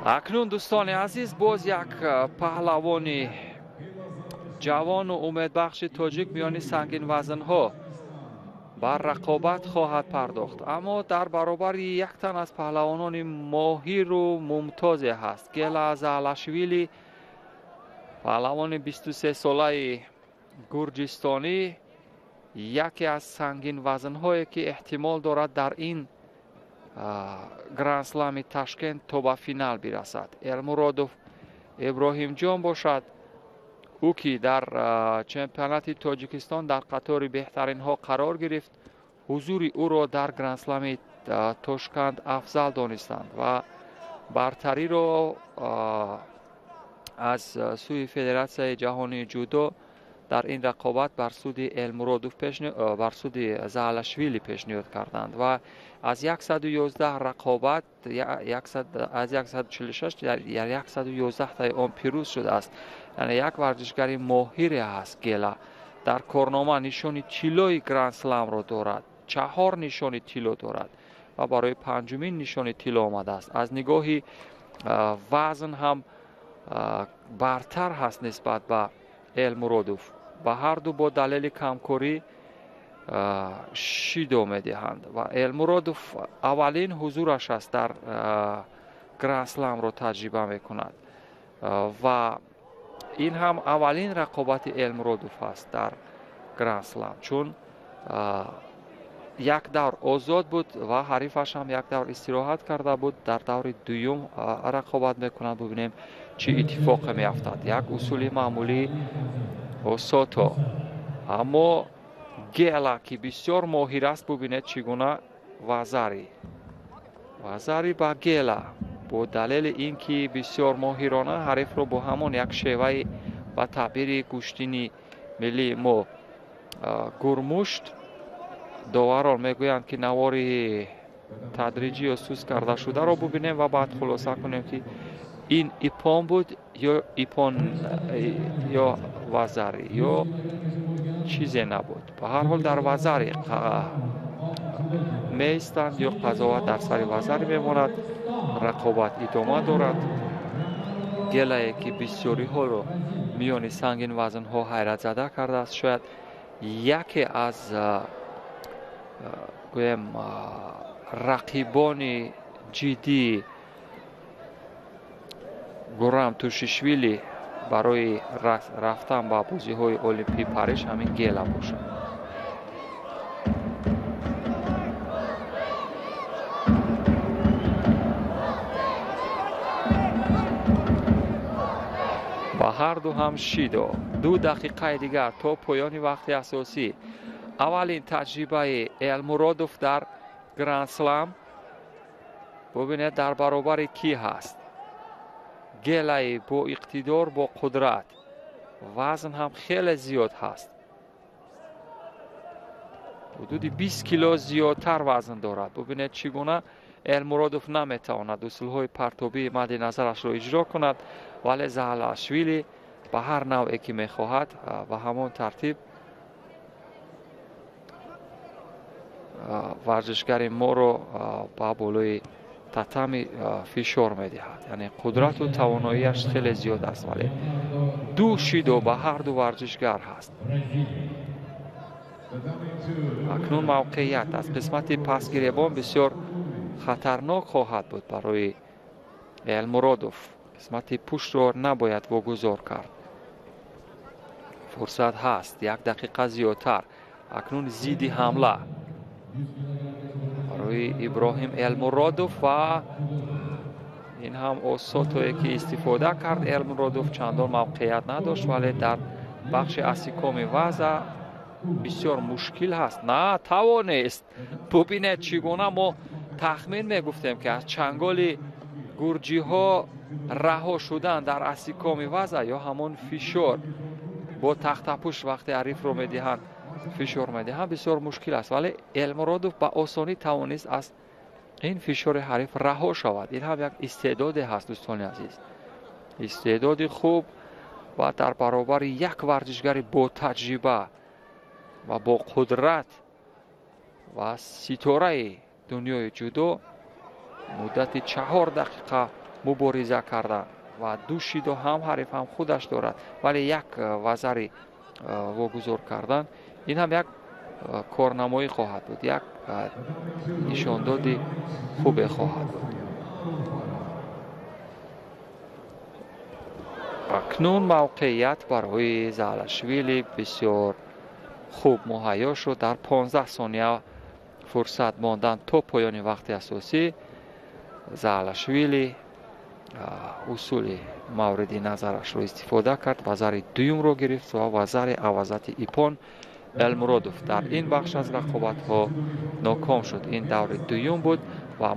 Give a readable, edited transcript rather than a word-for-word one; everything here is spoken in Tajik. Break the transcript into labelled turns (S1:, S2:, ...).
S1: Акнун, дӯстони азиз, боз як паҳлавони ҷавону умедбахши тоҷик миёни сангинвазнҳо бар рақобат хоҳад пардохт, аммо дар баробари як тан аз паҳлавонони моҳиру мумтозе ҳаст. Гела Заалашвили, паҳлавони 23-солаи гурҷистонӣ, яке аз сангинвазнҳое, ки эҳтимол дорад дар ин Грандслами Ташкент то ба финал бирасад. Элмуродов Иброҳимҷон бошад, ӯ ки дар чемпионати Тоҷикистон дар қатори беҳтаринҳо қарор гирифт, ҳузури ӯро дар Грандслами Тошканд афзал донистанд ва бартариро аз сӯи Федератсияи ҷаҳонии ҷудо дар ин рақобат бар суди Элмуродов, бар суди Заалашвили пешниҳод карданд ва аз 111 рақобат аз 146 дар 111 таи он пирӯз шудааст. Яъне як варзишгари моҳире ҳаст. Гела дар корнома нишони тиллои Грандсламро дорад, 4 нишони тилло дорад ва барои панҷумин нишони тилло омадааст. Аз нигоҳи вазн ҳам бартар ҳаст нисбат ба Элмуродов. Ба ҳарду бо далели камкорӣ шидо медиҳанд ва Элмуродов аввалин ҳузураш аст дар Грандсламро таҷриба мекунад ва ин ҳам аввалин рақобати Элмуродов аст дар Грандслам, чун як давр озод буд ва ҳарифаш ҳам як давр истироҳат карда буд. Дар даври дуюм рақобат мекунад. Бубинем, чӣ иттифоқе меафтад. Як усули маъмулии осото, аммо Гела, ки бисёр моҳир аст, бубинед, чӣ гуна вазари вазари ба Гела бо далели ин ки бисёр моҳирона ҳарифро бо ҳамон як шеваи, ба таъбири гӯштини миллии мо, гурмушт. Доварон мегӯянд, ки навори тадриҷӣ ё сус карда шударо бубинем ва баъд хулоса кунем, ки ин иппон буд ё иппон ё вазари ё чизе набуд. Ба ҳар ҳол, дар вазари меистанд ё қазоват дар сари вазари мемонад. Рақобат идома дорад. Гелае, ки бисёриҳоро миёни сангин вазнҳо ҳайратзада кардааст, шояд яке аз, гӯем, рақибони ҷиддии Гурам Тушишвили барои рафтан ба бозиҳои Олимпии Париж ҳамин Гела бошад. Ба ҳарду ҳам шидо. 2 дақиқаи дигар то поёни вақти асосӣ. Аввалин таҷрибаи Элмуродов дар Грандслам. Бубинед, дар баробари кӣ ҳаст. Гелаи бо иқтидор, бо қудрат, вазн ҳам хеле зиёд ҳаст, ҳудуди 20 кило зиёдтар вазн дорад. Бубинед, чӣ гуна Элмуродов наметавонад усулҳои партобии мадди назарашро иҷро кунад, вале Заалашвили ба ҳар навъе ки мехоҳад, ба ҳамон тартиб варзишгари моро ба болои татами фишор медиҳад. Яъне қудрату тавоноияш хеле зиёд аст, вале ду шидо ба ҳарду варзишгар ҳаст. Акнун мавқеият аз қисмати пасгиребон бисёр хатарнок хоҳад буд барои Элмуродов. Қисмати пуштро набояд вогузор кард. Фурсат ҳаст, як дақиқа зиёдтар. Акнун зидди ҳамла барои Иброҳим Элмуродов ва ин ҳам осотое, ки истифода кард Элмуродов, чандон мавқеият надошт, вале дар бахши асикоми ваза бисёр мушкил ҳаст. На тавонест. Бубинед, чӣ гуна мо тахмин мегуфтем, ки аз чанголи гурҷиҳо раҳо шудан дар асикоми ваза ё ҳамон фишор бо тахтапӯш, вақте ҳарифро медиҳанд, фишор медиҳанд, бисёр мушкил аст, вале Элмуродов ба осонӣ тавонист аз ин фишори ҳариф раҳо шавад. Ин ҳам як истеъдоде ҳаст, дӯстони азиз, истеъдоди хуб ва дар баробари як варзишгари ботаҷриба ва бо қудрат ва ситораи Дунёи ҷудо муддати 4 дақиқа мубориза карданд ва ду шидо ҳам ҳариф, ҳам худаш дорад, вале як вазари вогузор кардан ин ҳам як корнамоӣ хоҳад буд, як нишондоди хубе хоҳад буд. Акнун мавқеият барои Заалашвили бисёр хуб муҳайё шуд. Дар 15 сония фурсат мондан то поёни вақти асосӣ Заалашвили усули мавриди назарашро истифода кард, вазари дуюмро гирифт ва вазари авазати ипон Элмуродов дар ин бахш аз рақобатҳо ноком шуд. Ин даври дуюм буд ва